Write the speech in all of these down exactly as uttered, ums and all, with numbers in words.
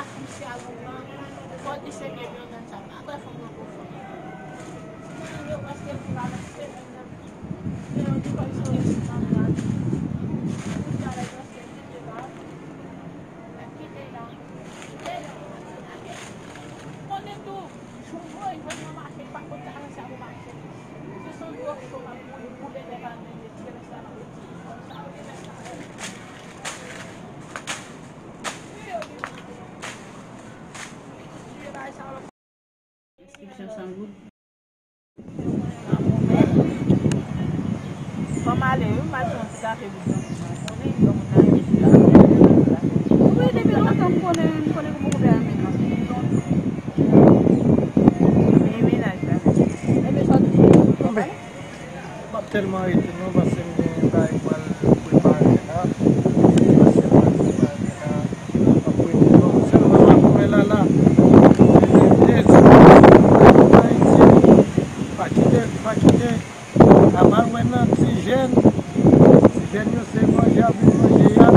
Misye a lontan, fò di se byen byen nan sa. Apre fò mwen konfòme. Mwen yo paske pou la semèn nan. Mwen yo di kòm se yon nan. Pou di alè paske kite la. Kite la. Kite la. Konnen tou. Jou mwen jwenn nan mache, pa konn sa nan sa pou mache. Se son gwo cho m ap boule, boule nèg la nan tire sa nan peti. Konsa ou gen nèg la. Enskriksyon san goud. Fò m ale wi, m al pran ti kafe pou granmoun nan. Konnen granmoun nan renmen ti kafe. Wi, depi lontan m konnen, m konnen kòman koupè a renmen kafe. Li renmen menaj la. Enben, sa w di? Anben, m ap tèlman rete non, paske m gen bagay pou al prepare la. Paske m al prepare la. M ap rete non. Sèlman m ap wè la la. Se de jou. Ayiti. Pa kite, pa kite. Apa wè nan ti jèn, ti jèn yo se manje y ap vin manje y ap.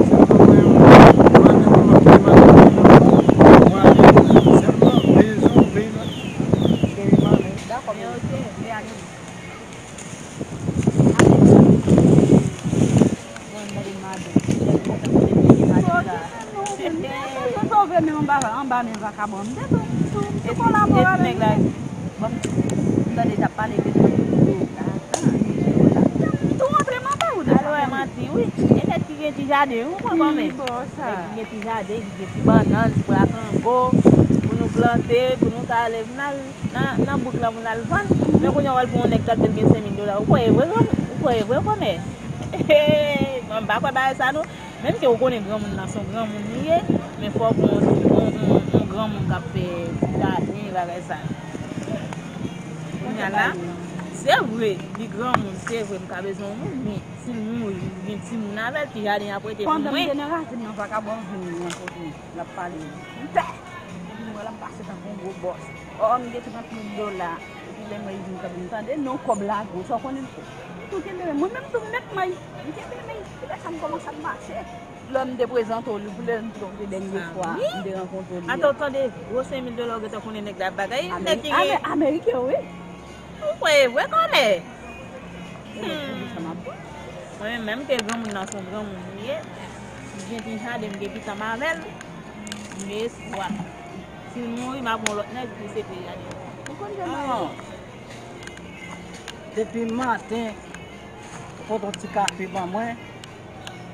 Se pa mwen, mwen, mwen, mwen, mwen, mwen, mwen, sèlman veye zòn, veye nan cheri malen. Dakò, men oke, men ale. Mwen mande madanm, si jèn kontan pou li vini maten la. Mwen sove men anba, anba men vakabon. M te tou, tou, tou kolabore avèk li. Bon, m tande t ap pale de tou, tou, tou, la, la, li la. Tou antre m anba ou deja. Alò, e manti, wi. E nèg ki gen ti jaden, wi, ou konprann men. Nèg ki gen ti jaden, ki gen ti bannann, ti bwa kango, pou nou plante, pou nou ka ale, vin al nan, nan bouk la, pou n al vann. Men kounye a, w al pran yon nèg k ap di l gen senk mil dola. Ou kwè e vre, granmoun? Ou kwè e vre, kòmè? Mwen m pa kwè bagay sa non. Menm ke ou konnen granmoun nan se yon granmoun li ye, men fòk yon, yon, yon, yon granmoun k ap fè ti jaden, bagay sa yo. Kounye a la, se vre, li granmoun, se vre, m ka bezwen yon moun, men si l mouri, li gen timoun avè l, ti jaden ap rete pou mwen. Pandan m te nan rasin nan, vakabon vin rankontre m, l ap pale. M pè! Epi m wè l ap pase tankou yon gwo bòs. Ò, m gen trant mil dola. Epi lè mwen vin kanpe, m tande non kòb la gwo, sa w konnen l fè. M tou kenbe men, mwen menm tou m met men, m kenbe men, epi lè sa m kòmanse ap mache. Lè m te prezante w li, pou lè m te konte dènye fwa, m te rankontre w li. Atò, tande, gwo senk mil dola ou gentan konnen nèg la ap bagay, nèg ki gen. Ameriken, wi. Ou kwè e vre, kòmè? E nèg ki di sa m ap di. Mwen menm, menm ke granmoun nan se yon granmoun li ye, m gen ti jaden, m gen pitit m avè l. M gen espwa. Si l mouri, m ap gen yon lòt nèg pou sepe jaden. Ou konn jan m ye. Depi maten, ou pot yon ti kafe ban mwen,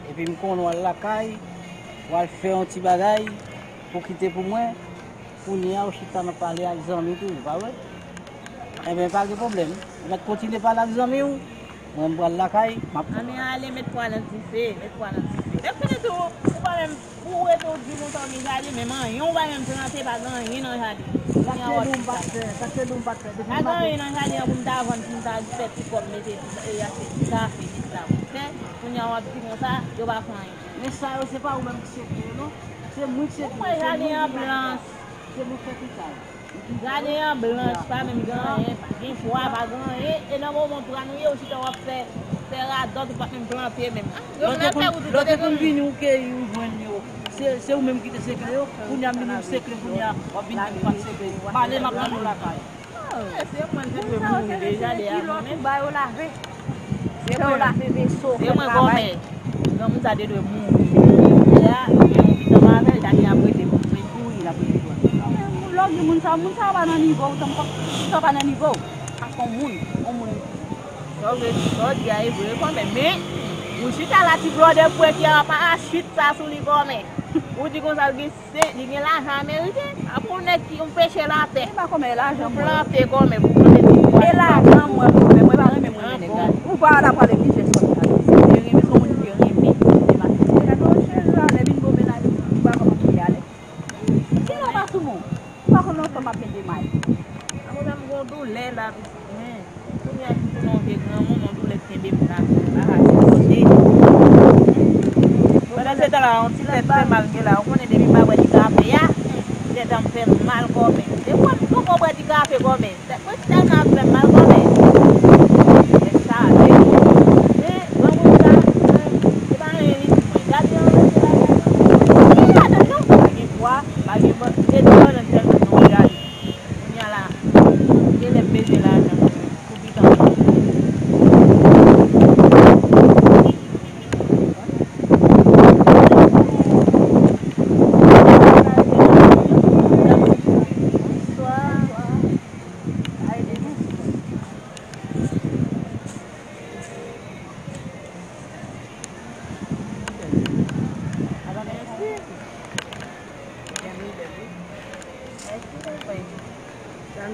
epi m konnen w al lakay, w al fè yon ti bagay pou kite pou mwen. Kounye a, ou chita nan pale ak zanmi toujou, pa vre? Enben, pa gen pwoblèm. Ou mèt kontinye pale ak zanmi w. Mwen, m pral lakay, m ap. Ann ale, met pwa nan dife, met pwa nan dife. Epi tou, ou pa menm, pou ou rete ou di konsa ou gen jaden, menm anyen ou pa menm plante, pa gen anyen nan jaden. Kounye a w ap di sa. Sa k te di w m pa t fè, sa k te di w m pa t fè, depi maten. Pa gen anyen nan jaden an pou m ta vann, pou m ta fè ti kòb, mete ti, e, achte ti kafe, ti sa pou m fè. Kounye a w ap di konsa, yo pa fè anyen. Men sa yo, se pa ou menm ki segle yo, non. Se mwen ki segle yo, se mwen ki lakay. Se mwen ki fè tout sa yo. Jaden an blanch, pa menm gen anyen, pa gen pwa, pa gen anyen. E nan moman pwa nou ye, ou chita w ap fè, fè radòt, ou pa t menm plante menm. Ah, granmoun nan fè wout, ou te konn vini, ou keyi, ou jwenn yo. Se, se ou menm ki te sekle yo. Kounye a m vini, ou sekle, kounye a w ap vin di m pa t sekle. Pale, m ap nan nou lakay. Ah, se mwen ki dwe mouri deja, lè a mwen menm. Se mwen, se mwen kòmè. Granmoun sa te dwe mouri. Lè a, gen yon pitit m avè l, jaden ap rete pou mwen. Wi, l ap rete pou mwen. Lè w di moun sa, moun sa pa nan nivo w, tanpòk, moun sa pa nan nivo w. Sa se yon moun, yon moun. Sa w vle di, sa w di a e vre kòmè, men ou chita la ti flò de pwen ki a parachit sa sou li kòmè. Ou di konsa l gen Se, li gen lajan ameriken. Apa yon nèg ki yon peche latè. E pa kòmè lajan mwen. Plante kòmè pou plante ti bwa. E lajan mwen kòmè, mwen pa renmen mwen renmen nèg la. Ou pa la pale ki jès kòm sa. Mwen renmen son moun ki renmen. E pa se gade yon cheri la, lè vin bon mennaj ou pa kòman pou li ale. Ki lè w pa sou moun? Ou pa konn lè yon fanm ap mete may. Apa mwen menm gon doulè la, pitit mwen. Kounye a m tounen yon vye granmoun, yon doulè kenbe m la, m pa ka sipòte. Pandan se tan la, yon ti tèt fè mal m gen la. Ou konnen depi m pa bwè ti kafe a, tèt an m fè mal kòmè. Depi m poko bwè ti kafe kòmè, tèt mwen tèlman ap fè m mal kòmè. Tèt chaje. Men, granmoun sa, se pa anyen li di mwen. Gade yon mesye la, gade yon mesye la. Li la dedan.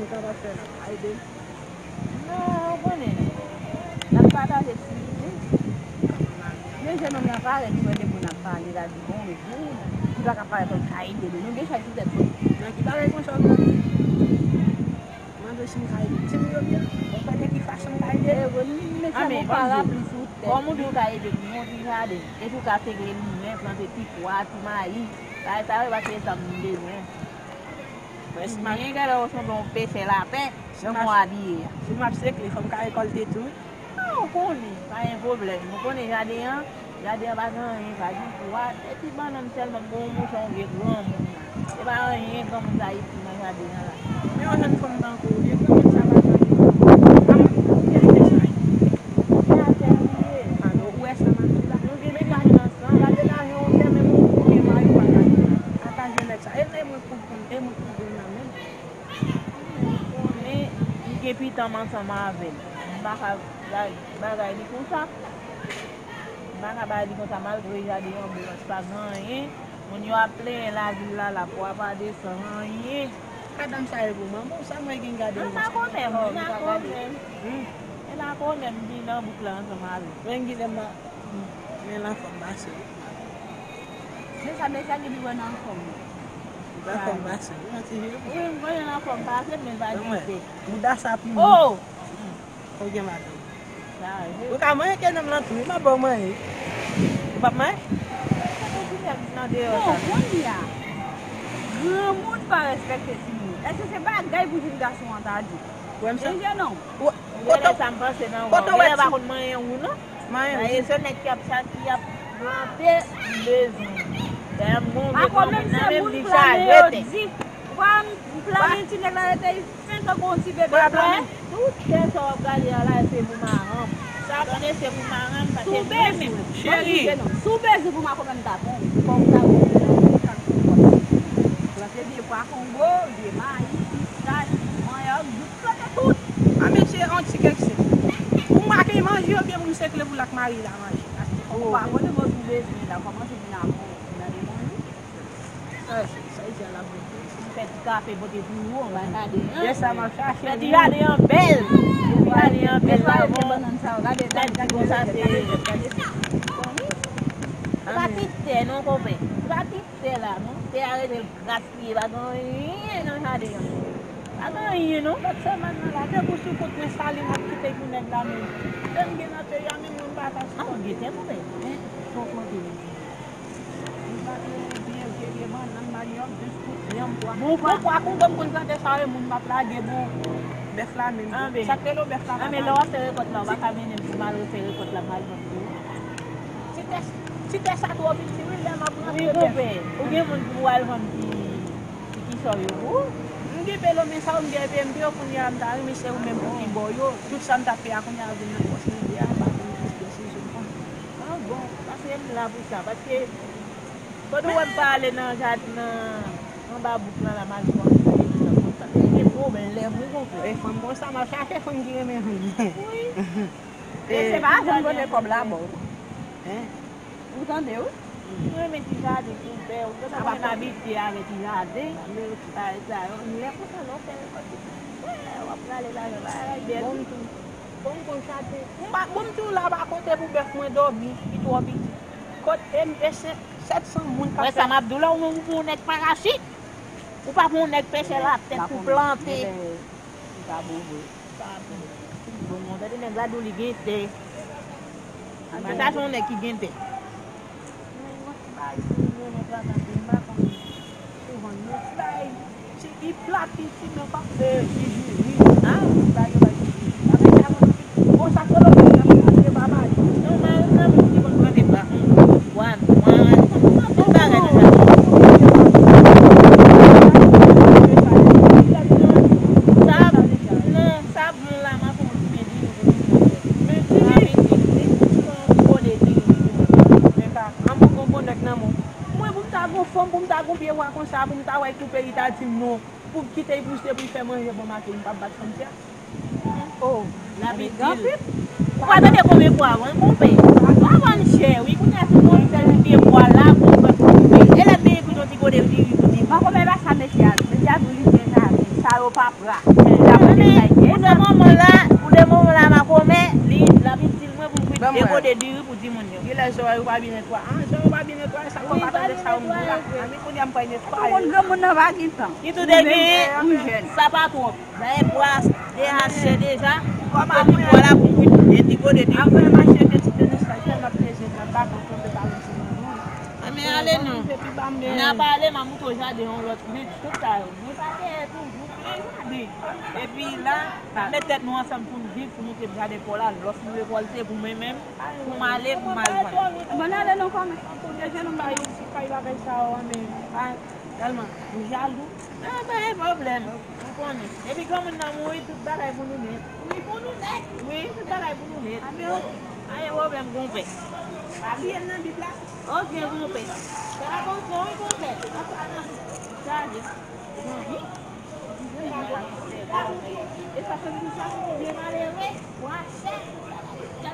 Sa w ap fè la, pa ede m. Non, ou konnen. N ap pataje ti ide. Men jennonm nan parèt, li wè de moun ap pale, l a di, "Bonjou." Li pa ka parèt, li ka ede nou. Nou gen chak ti tèt nou. Nan ki bagay konsa w ap pale? Mande si m ka ede timoun yo byen. Ou konnen ki fason m ka ede? E, bon, li, li, mesye, bon, parapli sou tèt. Kòm ou di ou ka ede pou monte jaden, epi ou ka sekle limen, plante ti pwa, ti mayi. Bagay sa yo, pa se sa m bezwen. Mwen, si m ap, gen lè ou sanble yon pechè lapè, jan m w abiye a. Si m ap sekle, fò m ka rekòlte tou. Ah, ou konnen, pa gen pwoblèm. Ou konnen jaden an, jaden an pa gen anyen, pa gen pwa, se ti bannann sèlman, m gen yon mouchon, yon vye granmoun la. Se pa anyen granmoun sa isi nan jaden an la. Men yon jèn fanm tankou ou, vye granmoun sa pa gen anyen. Kòman, ki kalite sa ye? Se atè li ye. Alò, ou wè sa m ap di la? Nou gen ti lajan ansanm. Gade lajan ou fè, menm ou gen mari ou pa ka di. Ata jennèt sa. E nan mwen pou, pou, e mwen pou granmoun nan menm. Ou konnen, m gen pitit m ansanm avè l. M pa ka bay bagay li konsa. M pa ka bay li konsa, malgre jaden an blanch, pa gen anyen. Moun yo ap plenyen lavil la, lapwa pa desann, anyen. Madanm sa e pou manman w, sa mwen gen gade. M pa konnen, m pa konnen. Hmm. E la konnen m vin nan bouk la ansanm avè l. Mwen gen lè m pa, men lanfòm pase. Men sa, men sa ki pi wè nan lanfòm nan. Lanfòm pase, wi, yon ti je. Wi, m konnen lanfòm pase, men pa kite. Bouda sa pi mou. Oh! Ou gen madanm. Ou ka manyen ke nonm lan tou, wi, m ap ba w manyen. Ou p ap manyen? Sa te di nèg nan deyò sa. Bon, kounye a, granmoun pa respekte timoun. Èske se bagay pou jenn gason an ta di? Ou wè m sa? Jenn nonm. Ou, kote, sa m panse nan ou. Kote ou wè ti, pa konn manyen ou non. Manyen ou. Se nèg ki ap sa, ki ap plante, m bezwen. Dèyè m gon vye granmoun nan menm li chaje tè. Ou pa m plante ti nèg la rete fen tankou yon ti bebe. Tout tè sa w ap gade a la, se pou maranm. Sa w konnen se pou maranm, paske mwen menm. Cheri. Si w bezwen pou makomè m ta bon, fò w ta bon. Plante vye pwa kongo, vye mayi, pistach, manyòk, jouk plante tout. A mesye, yon ti kèk sèl. Pou make manje yo, byen pou sekle pou l ak mari la manje. Paske fò w pa konnen bon si w bezwen la, kòmanse vin avè w nan de manje. Sa, sa, sa, sa, la, bon. Si m fè ti kafe pote pou ou, ou va gade. E sa m ap chache. Fè ti jaden an bèl. Fè ti jaden an bèl, la, bon. Gade, gade, gade, gade, gade. Se pa ti tè, non, konpè. Se pa ti tè la, non. Tè a rete l gaspiye, pa gen anyen nan jaden an. Pa gen anyen, non. Lòt semèn nan la, depi sou kont mwen, Salin ap kite pou nèg la menm. Lè m gen nan peyi a, menm mwen m pa ka sipòte. An, gen tè pou mwen. Fòk mwen te. M pa te byen vye, vye bannann, manyòk, jis pou yanm pwa. Bon pwa. Bon pwa, kongo m konn plante sa, e moun m ap lage, bon, bèf la menm. Sa k rele w bèf la, papa? Anben, lè w ap fè rekòt la, ou pa ka mennen m pou m al refè rekòt la, m al vann pou ou. Ti tè, ti tè sa twò piti, wi, lè m ap rantre bèf. Wi, konpè, ou gen moun pou w al vann ti, ti kisòy yo pou ou? M gen pelo, men sa yo m gen epi m te yo kounye a, m ta renmen se ou menm pou ki bò yo. Tout sa m t ap fè a kounye a vin nan pòch mwen, de a, m pa konn plis desizyon m pran. Ah bon, paske m la pou sa, paske kote w wè m pa ale nan jaden, nan, anba bouk lan la, m al pran ti letan konsa. Gen pwoblèm, wi, konpè. E fanm konsa, m ap chache fanm ki renmen fanm. Wi. E se pa janm kote kòb la ba w. Hein? Ou tande, wi. M renmen ti jaden ouvè, ou tande, mwen abitye avè ti jaden. Bagay sa yo, lè konsa, lè w fè rekòt, w ap prale lajan, bagay bèl. Bon, m tou, bon, m gon jaden. M pa, bon, m tou la, ba kote pou bèf mwen dòmi, li twò piti. Kot, e, e se sèt san moun k ap fè. Wè sa m ap di w la, ou menm ou pou yon nèg parachit. Ou pa pou yon nèg pechè laptèt pou plante. Li pa bon vre. Bon, bon, gade nèg la di w li gen tè. Sa se yon nèg ki gen tè. Mwen, mwen, ti bagay pou mwen, mwen pa tande, m pa konn souvan, non. Ti bagay, ti, li plat, li ti, men pa, e, li diri. Ah, ti bagay yo bay diri. Sa vle di, bon, sa k rele w, se pa bay. Non, mari m nan, moun ki konn plante pa. Wan, wan, tout bagay nan jaden. Sa, non, sa bon la, m ap fè yon ti men diri pou nou manje. Men diri. Sa vin di, li pou fè yon ti bòde diri pou nou manje. Men pa, an mwen gon bon nèg nan men w. Mwen, pou m ta gon fanm, pou m ta gon pye bwa konsa, pou m ta wè l koupe, li ta di m non. Pou m kite l pouse, pou l fè manje bon maten, m p ap bat fanm sa. Oh, l ap itil. Ou pa tande konbyen pwa vann, konpè? Pwa vann chè, wi. Kounye a, si w gon sèl ti pye pwa la, pou w fè pou koupe. E lè m te gen yon ti kote diri pou di. Mwen konpè pa sa mesye a di. Mesye a di li gen jaden. Sa yo pa pra. Pou de moman la, pou de moman la, makomè, li, l ap itil mwen pou m kwit de kote diri pou timoun yo. Genlè zòrèy ou pa byen netwaye. Ah, zòrèy ou pa byen netwaye, sa fè w pa tande sa yo m di w la. Anben, kounye a m pral netwaye. Konn granmoun nan pa gen tan. Ki tou te genyen, sa pa twòp. Dayè, bwa dehache deja, kote di bwa la pou m kwit de ti kote diri. Apre m achte de ti tenis la, tèlman plezi m nan bak an tonbe pa yon ti manman. Anben, ale non. N ap ale, m ap montre w jaden yon lòt, men tout sa yo. Mwen pa dèyè toujou, men jaden. Epi la, n ap met tèt nou ansanm pou n viv, pou nou te jaden pa w la, lòs nou rekòlte pou mwen menm, pou m ale, pou m al vann. Bon, ale non, kòman? Deja nou pa reyisi kay bagay sa yo, men pa tèlman nou jalou. Ah, pa gen pwoblèm. Ou konnen. Epi granmoun nan mouri, tout bagay pou nou nèt. Wi, pou nou nèt. Wi, tout bagay pou nou nèt. Anben, ok. Pa gen pwoblèm, konpè. Pa bliye l nan Bib la. Ok, konpè. Fè atansyon, wi, konpè. Sa vle. Wi. E sa fè m di sa, se yon vye malere. Bwa chè.